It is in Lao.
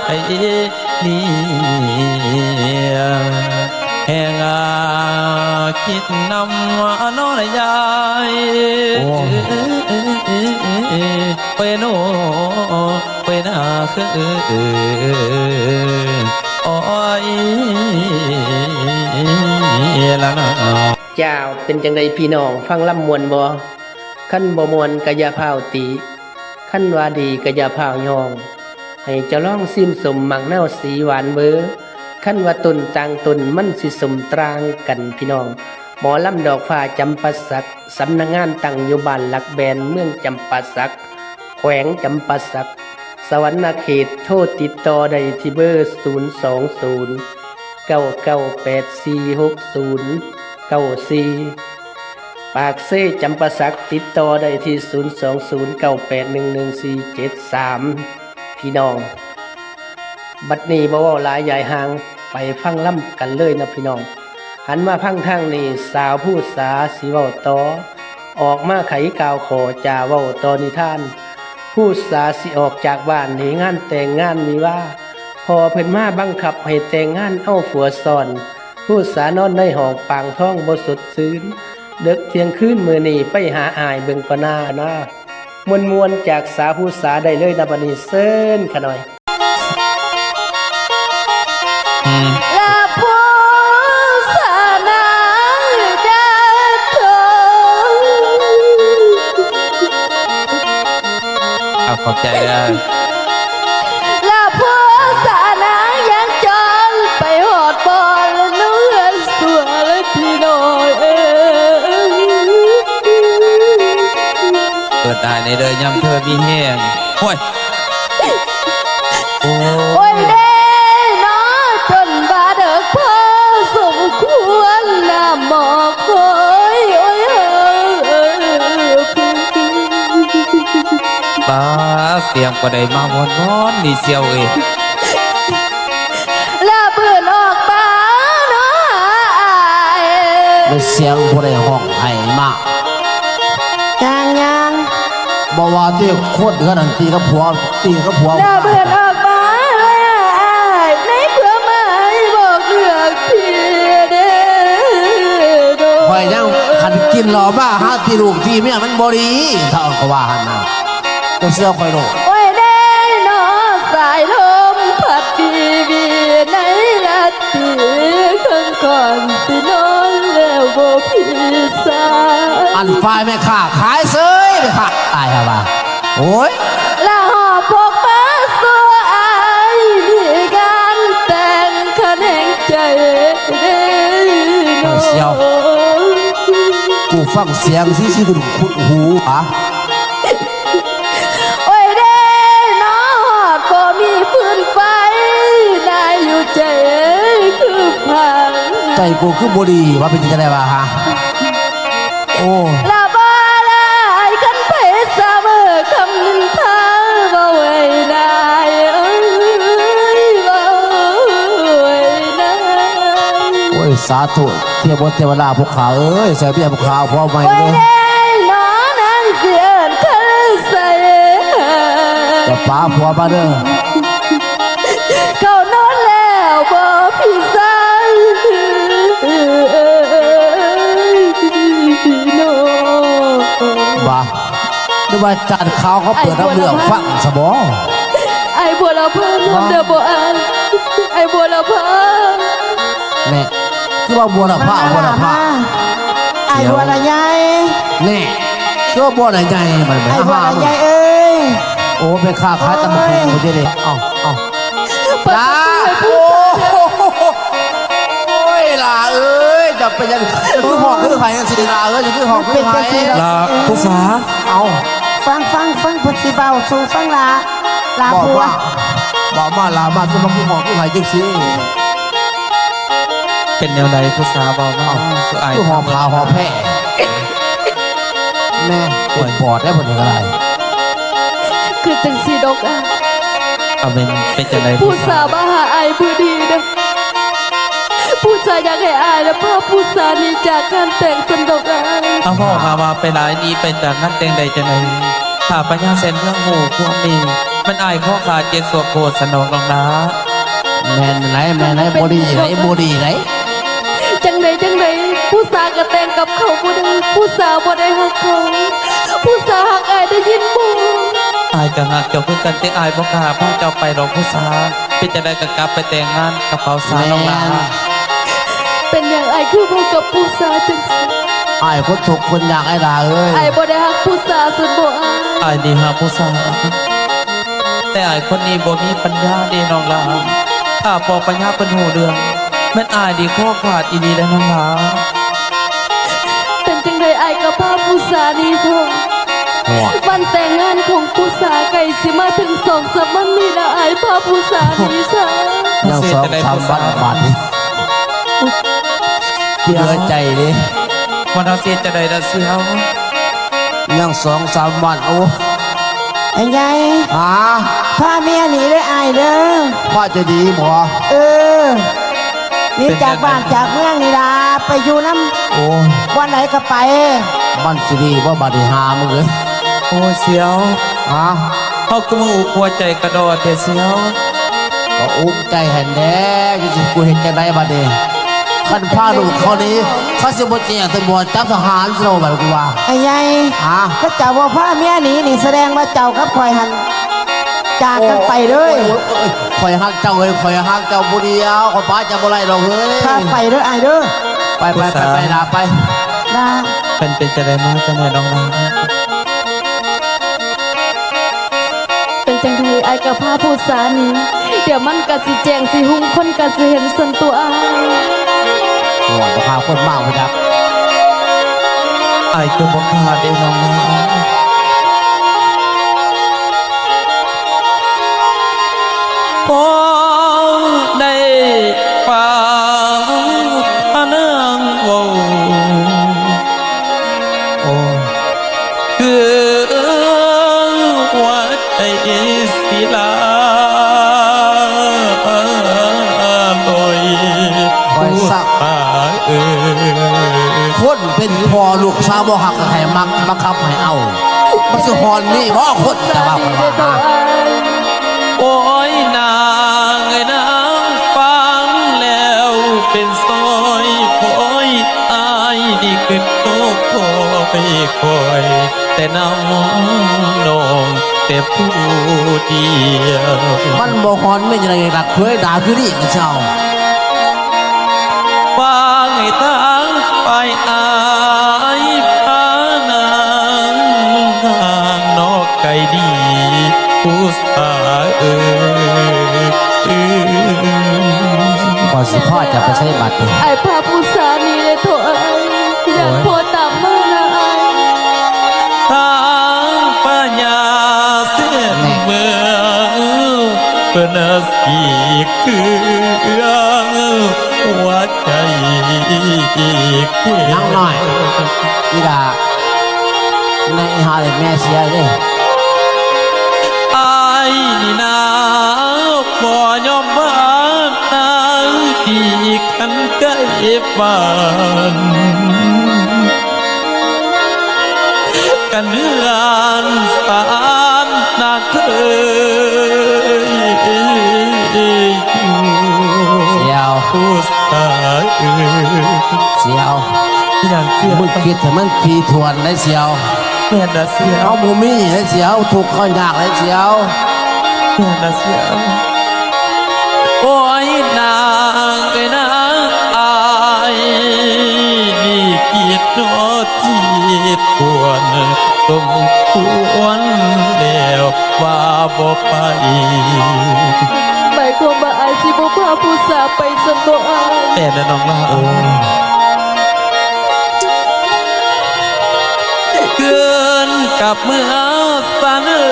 ໄທນີ້ ແຮງຄິດນຳນ້ອງລະຍາຍ ໂອ້ ໂອ້ຍໂນ ໂອ້ຍນາ ໂອ້ຍ ລະນາ. ເຈົ້າ ເປັນຈັ່ງໃດພີ່ນ້ອງ ຟັງລຳມ່ວນບໍ່? ຄັນບໍ່ມ່ວນກະຢ່າພ້າວຕິ ຄັນວ່າດີກະຢ່າພ້າວຍ້ອງ ໃຫ້ເຈົ້າລອງຊີມສົ້ມໝາກນາວສີຫວານເວີ ຄັນວ່າຕົ້ນຕ່າງຕົ້ນມັນຊິສົ້ມຕ່າງກັນພີ່ນ້ອງ. ໝໍລຳດອກຟ້າຈຳປາສັກ ສຳນັກງານຕັ້ງຢູ່ບ້ານຫຼັກແບນ ເມືອງຈຳປາສັກ ແຂວງຈຳປາສັກ ສະຫວັນນະເຂດ. ໂທຕິດຕໍ່ໄດ້ທີ່ເບີ ສູນສອງສູນ ເກົ້າເກົ້າແປດສີ່ຫົກສູນເກົ້າສີ່. ປາກເຊ ຈຳປາສັກ ຕິດຕໍ່ໄດ້ທີ່ ສູນສອງສູນເກົ້າແປດໜຶ່ງໜຶ່ງສີ່ເຈັດສາມ ພີ່ນ້ອງ. ບັດນີ້ບໍ່ເວົ້າຫຼາຍຢາຍຫ່າງ ໄປຟັງລຳກັນເລີຍນະພີ່ນ້ອງ. ຫັນມາຟັງທາງນີ້ ສາວພູສາຊິເວົ້າຕໍ່ ອອກມາໄຂກ່າວຂໍຈາເວົ້າຕໍ່ນິທານ. ພູສາຊິອອກຈາກບ້ານໃນງານແຕ່ງງານວິວາ ພໍ່ເພິ່ນມາບັງຄັບໃຫ້ແຕ່ງງານເອົາຜົວຊ້ອນ. ພູສານອນໃນຫ້ອງປາງທ້ອງບໍ່ສົດຊື່ນ ເດິກທ່ຽງຄືນມື້ນີ້ໄປຫາອ້າຍເບິ່ງກ່ອນໜ້ານາ. ມ່ວນໆ ຈາກສາວພູສາໄດ້ເລີຍນະ ບັດນີ້ເຊີນຂະນ້ອຍ. ອືມ ລະພູສານາງຢາກໂທ ເອົາ ຂອບໃຈເດີ. ລະພູສານາງຢາກຈອນ ໄປຮອດບ່ອນເຮືອນສວນພີ່ນ້ອງເອີຍ. ເປີດຕາແດ່ເດີ ຍາມເທີມີແຮງ. ໂອ້ຍ ໂອ້ຍເດ້ເນາະ ຈົນວ່າເດິກພໍສົມຄວນນະໝອກໂອ້ຍ ໂອ້ຍເອີ. ປາດ ສຽງບໍ່ໄດ້ມາມ່ວນໆນີ້ສ່ຽວເອີຍ. ລະບືນອອກມາເນາະອ້າຍ ແມ່ນສຽງຜູ້ໃດຮ້ອງໄຫ້ມາ. ຍ່າງໆ ບໍ່ວ່າຕິ ຄົນເຮືອນນັ້ນຕີກັບຜົວ ຕີກັບຜົວ ລະບືນອອກມາແລ້ວອ້າຍ ໃນຄວາມໝາຍບອກເລືອກທີ່ເດ້. ຂ້ອຍຍັງ ຄັນກິນເຫຼົ້າມາຫາຕີລູກຕີເມຍມັນບໍ່ດີ ເທົ່າກໍວ່າຫັ້ນນະ. ເຈົ້າເຊື່ອຂ້ອຍໂລດ. ໂອ້ຍເດ້ເນາະ ສາຍລົມພັດວີວີ ໃນລາຕີຂ້າງກ່ອນຊິນອນແລ້ວບໍ່ພີ່ສາວ. ອັນຝ່າຍແມ່ຄ້າຂາຍເສີຍ ແມ່ຄ້າຕາຍຫາວ່າ. ໂອ້ຍ ລະຫອບພວກມາສູ່ອ້າຍ ມີງານແຕ່ງຂະແໜງໃຈເດ້ເນາະ. ເອົາ ສ່ຽວ ກູຟັງສຽງຊິຊິຄຸ້ນໆຫູຫວາ. ໂອ້ຍເດ້ເນາະ ບໍ່ມີຟືນໄຟ ນາຍຢູ່ໃຈຄືພັງ ໃຈກູຄືບໍ່ດີ ວ່າເປັນຈັ່ງໃດວະຫາ. ໂອ້ ລະບໍ່ລາຍຄັນໄປສະເໝີຄຳນິນທາ ເວົ້າໄວ້ນາຍເອີຍ ເວົ້າໄວ້ນາຍ. ໂອ້ຍ ສາທຸ ເທວະບຸດເທວະດາພວກຂ້າເອີຍ ໃສ່ເບຍພວກຂ້າເອົາຜົວໃໝ່ເດີ. ໂອ້ຍເດ້ເນາະ ນາງຊິເອີ້ນຄັນໃສ່ ຢ່າປາຜົວມາເດີ. ເຂົ້ານອນແລ້ວບໍ່ພີ່ຊາຍເອີຍເນາະ. ວ່າ ຫຼືວ່າຈານຂ່າວເຂົາເປີດຮັບເລື່ອງຟັງຊະບໍ? ອ້າຍບົວລະພາ ນອນເດີບໍ່ອ້າຍ? ອ້າຍບົວລະພາ ແນ່ ຄືວ່າບົວລະພາ ບົວລະພາ ອ້າຍບົວລະໃຫຍ່ ແນ່ ຄືວ່າບົວລະໃຫຍ່ ບັດນີ້ ອ້າຍບົວລະໃຫຍ່ເອີຍ. ໂອ້ ແມ່ຄ້າຂາຍຕຳບັກຫຸ່ງ ໂອ້ຍ ບໍ່ໄດ້ເດ້. ເອົ້າ ເອົ້າ ລາ ໂອ້ຍ ຫຼ້າເອີຍ ເຈົ້າເປັນຫຍັງ ເຈົ້າຄືຮ້ອງຄືໄຫ້ຈັ່ງຊີ້ ຫຼ້າເອີຍ ເຈົ້າຄືຮ້ອງຄືໄຫ້? ຫຼ້າ ຜູ້ສາ ເອົ້າ ຟັງ ຟັງ ຟັງ ເພິ່ນຊິເວົ້າສູ່ຟັງ ຫຼ້າ ຫຼ້າ ເວົ້າມາ ເວົ້າມາ ຫຼ້າມາ ເຈົ້າມາຄືຮ້ອງຄືໄຫ້ຈັ່ງຊີ້? ເປັນແນວໃດຜູ້ສາ ເວົ້າມາ. ເອົ້າ ຄືອ້າຍ ຄືຫໍ່ຜ້າຫໍ່ແພ ແນ່ ເປັນປອດແລ້ວ ຜູ້ນີ້ກໍໄດ້. ຄືຈັ່ງຊີ້ດອກອ້າຍ ເອົາ ແມ່ນ ເປັນຈັ່ງໃດ ຜູ້ສາມາຫາອ້າຍມື້ນີ້ນະ ຜູ້ສາຢາກໃຫ້ອ້າຍນະ ພາຜູ້ສາໜີຈາກງານແຕ່ງຊັ້ນດອກອ້າຍ. ເອົາ ເວົ້າຫາວ່າໄປຫຼາຍ ໜີໄປຈາກງານແຕ່ງໄດ້ຈັ່ງໃດ? ຖ້າພະຍາແສນເມືອງຮູ້ຄວາມນີ້ ມັນອາຍຂໍຂາດເຈັບສວກໂພດຊະນ້ອງນ້ອງນາ. ແມ່ນໄດ໋ ແມ່ນໄດ໋ ບໍ່ດີໄດ໋ ບໍ່ດີໄດ໋. ຈັ່ງໃດຈັ່ງໃດ ຜູ້ສາກໍແຕ່ງກັບເຂົາບໍ່ໄດ້ ຜູ້ສາບໍ່ໄດ້ຮັກເຂົາ ຜູ້ສາຮັກອາຍໄດ້ຍິນບໍ່? ອາຍກໍຮັກເຈົ້າຄືກັນ ແຕ່ອາຍບໍ່ກ້າພາເຈົ້າໄປດອກຜູ້ສາ. ເປັນຈັ່ງໃດກໍກັບໄປແຕ່ງງານກັບເຂົາຊະນ້ອງຫຼ້າ. ແມ່ນ. ເປັນຫຍັງອ້າຍຄືເວົ້າກັບຜູ້ສາຈັ່ງຊີ້? ອ້າຍຄົນທຸກຄົນຍາກອ້າຍຫຼ້າເອີຍ. ອ້າຍບໍ່ໄດ້ຮັກຜູ້ສາຊັ້ນບໍ່ອ້າຍ? ອ້າຍນີ້ຮັກຜູ້ສາ ແຕ່ອ້າຍຄົນນີ້ບໍ່ມີປັນຍາເດ້ນ້ອງຫຼ້າ. ຖ້າພໍ່ປັນຍາເພິ່ນຮູ້ເລື່ອງ ແມ່ນອ້າຍນີ້ຂໍຂາດອີ່ຫຼີໄດ໋ນ້ອງຫຼ້າ. ເປັນຈັ່ງໃດອ້າຍກໍພາຜູ້ສາໜີເຖາະ. ໂອ້ຍ ວັນແຕ່ງງານຂອງຜູ້ສາໃກ້ຊິມາເຖິງສອງສາມວັນນີ້ລະ ອ້າຍພາຜູ້ສາໜີຊະ. ຍັງສອງສາມວັນບາດນີ້ ເຫຼືອໃຈເດ້. ມັນເຮົາຊິເຮັດຈັ່ງໃດລະສ່ຽວ? ຍັງສອງສາມວັນ. ໂອ້ ອ້າຍໃຫຍ່ ຫາ ພາເມຍໜີເດີອ້າຍເດີ. ພາຈະໜີບໍ? ເອີ ໜີຈາກບ້ານຈາກເມືອງນີ້ລະ ໄປຢູ່ນຳ ໂອ້ ບ່ອນໃດກໍໄປ. ມັນຊິດີບໍ່ບາດນີ້ຫາມຶງເອີຍ? ໂອ້ຍສ່ຽວ ຫາ ເຮົາຄືມາອຸກຫົວໃຈກະດໍແທ້ສ່ຽວ. ກໍອຸກໃຈຫັ້ນແຫຼະ ຢູ່ຊິກູເຮັດຈັ່ງໃດບາດນີ້? ຄັນພາລູກເຂົາໜີ ເຂົາຊິບໍ່ແຈ້ງຕຳຫຼວດຈັບທະຫານຊິເນາະບາດນີ້ກູວ່າ. ອ້າຍໃຫຍ່ ຫາ ຖ້າເຈົ້າບໍ່ພາເມຍໜີນີ້ ສະແດງວ່າເຈົ້າກັບຂ້ອຍຫັ້ນ ຈາກກັນໄປເລີຍ. ໂອ້ຍ ໂອ້ຍ ຂ້ອຍຮັກເຈົ້າເອີຍ ຂ້ອຍຮັກເຈົ້າຜູ້ດຽວ ຂ້ອຍປະເຈົ້າບໍ່ໄດ້ດອກເອີຍ. ພາໄປເດີອ້າຍເດີ. ໄປ ໄປ ໄປ ໄປ ຫຼ້າໄປ. ລາ ເພິ່ນເປັນຈັ່ງໃດມາຈັ່ງໃດນ້ອງນາ? ເປັນຈັ່ງໃດອ້າຍກໍພາຜູ້ສາໜີ ດຽວມັນກໍຊິແຈ້ງຊິຮຸ່ງ ຄົນກໍຊິເຫັນຊັ້ນຕົວອ້າຍ. ໂອ້ຍ ບໍ່ພາຄົນມາບໍ່ຈັກ. ອ້າຍຄືບໍ່ກ້າເດ້ນ້ອງນາ. ພໍໄດ້ຟັງພະນາງເວົ້າ ໂອ້ ຄືວ່າໃຈຊິລາລອຍ ຂ້ອຍສະ ຜູ້ຕາເອີຍ. ຄົນເປັນພໍ່ລູກສາວບໍ່ຮັກກໍໃຫ້ມັກ ບັງຄັບໃຫ້ເອົາ ມັນຊິຮ້ອນມີບໍ່ຄົນຈະວ່າຂ້ອຍວ່າຫາ. ໂອ້ຍນາງເອີຍນາງ ຟັງແລ້ວເປັນສ້ອຍ ໂອ້ຍ ອ້າຍນີ້ຄືໂຕຄອຍ ຄອຍແຕ່ນຳນ້ອງແຕ່ຜູ້ດຽວ. ມັນບໍ່ຮ້ອນແມ່ນຈັ່ງໃດລະເຄີຍ ດາຄືນີ້ເຈົ້າ. ຟັງໃຫ້ທາງຝ່າຍອ້າຍພານາງນອກໄກດີ ຜູ້ສາເອີຍ. ຂ້ອຍຊິພາເຈົ້າໄປໃສບາດນີ້? ອ້າຍພາຜູ້ສາໜີເດີເຖາະອ້າຍ ຢ້ານພໍ່ຕາມມານະອ້າຍ. ທາງພະຍາເສດເມືອງ ເພິ່ນຊິເຄືອງຫົວໃຈເຂດ. ນາງນ້ອຍ ອີ່ຫຼ້າ ໃນຫາແມ່ເສຍເດ້. ອ້າຍນີ້ນາ ບໍ່ຍອມບາດນາງ ທີ່ຄັນໃກ້ບ້ານ ກັນເຮືອນສານນາເຄີຍຢູ່. ສຽວ ຜູ້ສາເອີຍ. ສຽວ ອີ່ຫຍັງເກີດ? ມຶງຄິດໃຫ້ມັນຖີ່ຖ້ວນໄດ໋ສຽວ. ແມ່ນລະສຽວ. ເຮົາບໍ່ມີໄດ໋ສຽວ ທຸກເຮົາຍາກໄດ໋ສຽວ. ແມ່ນລະສຽວ. ໂອ້ຍນາງເອີຍນາງ ອ້າຍນີ້ຄິດຮອດ ທີ່ຄວນສົມຄວນແລ້ວວ່າບໍ່ໄປ. ໝາຍຄວາມວ່າອ້າຍຊິບໍ່ພາຜູ້ສາໄປຊັ້ນບໍ່ອ້າຍ? ແມ່ນແລ້ວນ້ອງລາ. ໂອ້ ຄືນກັບເມືອສາເນີ